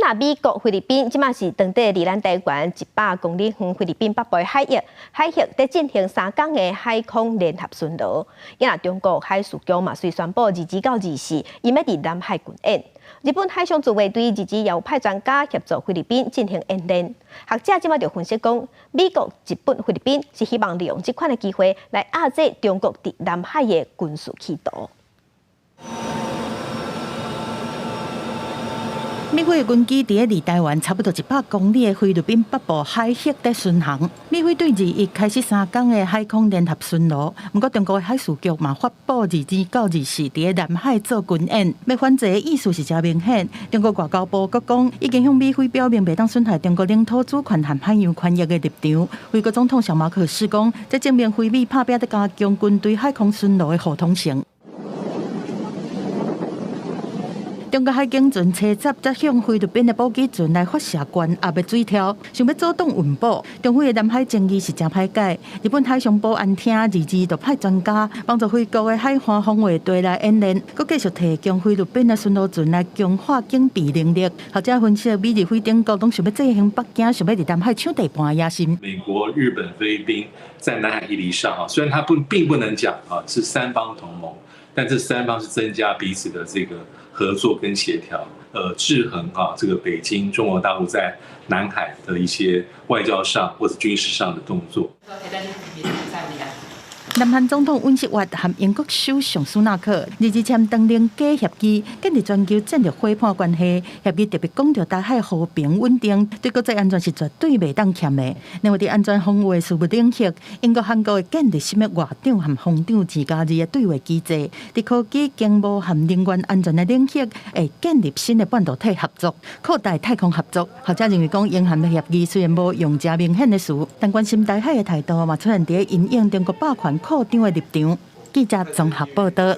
若美國、菲律賓這馬是當地離咱台灣100公里遠菲律賓北部海域佇進行3工的海空聯合巡邏。啊若中國海事局嘛，隨宣布22到24，𪜶欲佇南海軍演。日本海上自衛隊二二也有派專家協助菲律賓進行演練。學者這馬就分析講，美國、日本、菲律賓是希望利用這款的機會來遏制中國佇南海的軍事企圖。美菲的軍機佇咧離台灣差不多100公里的菲律賓北部海域佇巡航。美菲對21開始3工的海空聯合巡邏，毋過中國的海事局嘛發布22到24佇咧南海做軍演，欲反制的意思是誠明顯。中國外交部閣講，已經向美菲表明袂當損害中國領土主權和海洋權益的立場。菲國總統小馬可斯講，這證明菲美拍拚佇加強軍隊海空巡邏的互通性。中國海警船車載則向菲律賓的補給船來發射懸壓的水柱，想欲阻擋運補。中菲的南海爭議是誠歹解。日本海上保安廳二二就派專家幫助菲國的海岸防衛隊來演練，閣繼續提供菲律賓的巡邏船來強化警備能力。學者分析，美日菲等國攏想欲制衡北京，想欲佇南海搶地盤的野心。美國、日本、菲律賓在南海議題上啊，雖然他不並不能講啊是三方同盟，但這三方是增加彼此的這個合作跟協調，制衡啊，這個北京中國大陸在南海的一些外交上或者軍事上的動作。南韓總統尹錫悅和英國首相蘇納克二二簽當凌家協議，建立全球戰略夥伴關係。協議特別講著台海和平穩定，對國際安全是絕對袂當欠的。另外，佇安全防衛事務領域，英國韓國會建立啥物外長和防長2加2的對話機制。佇科技、經貿和能源安全的領域，會建立新的半導體合作，擴大太空合作。學者認為講，英韓的協議雖然無用誠明顯的詞，但關心台海的態度嘛出現佇咧因應中國霸權擴張的立場。記者綜合報道。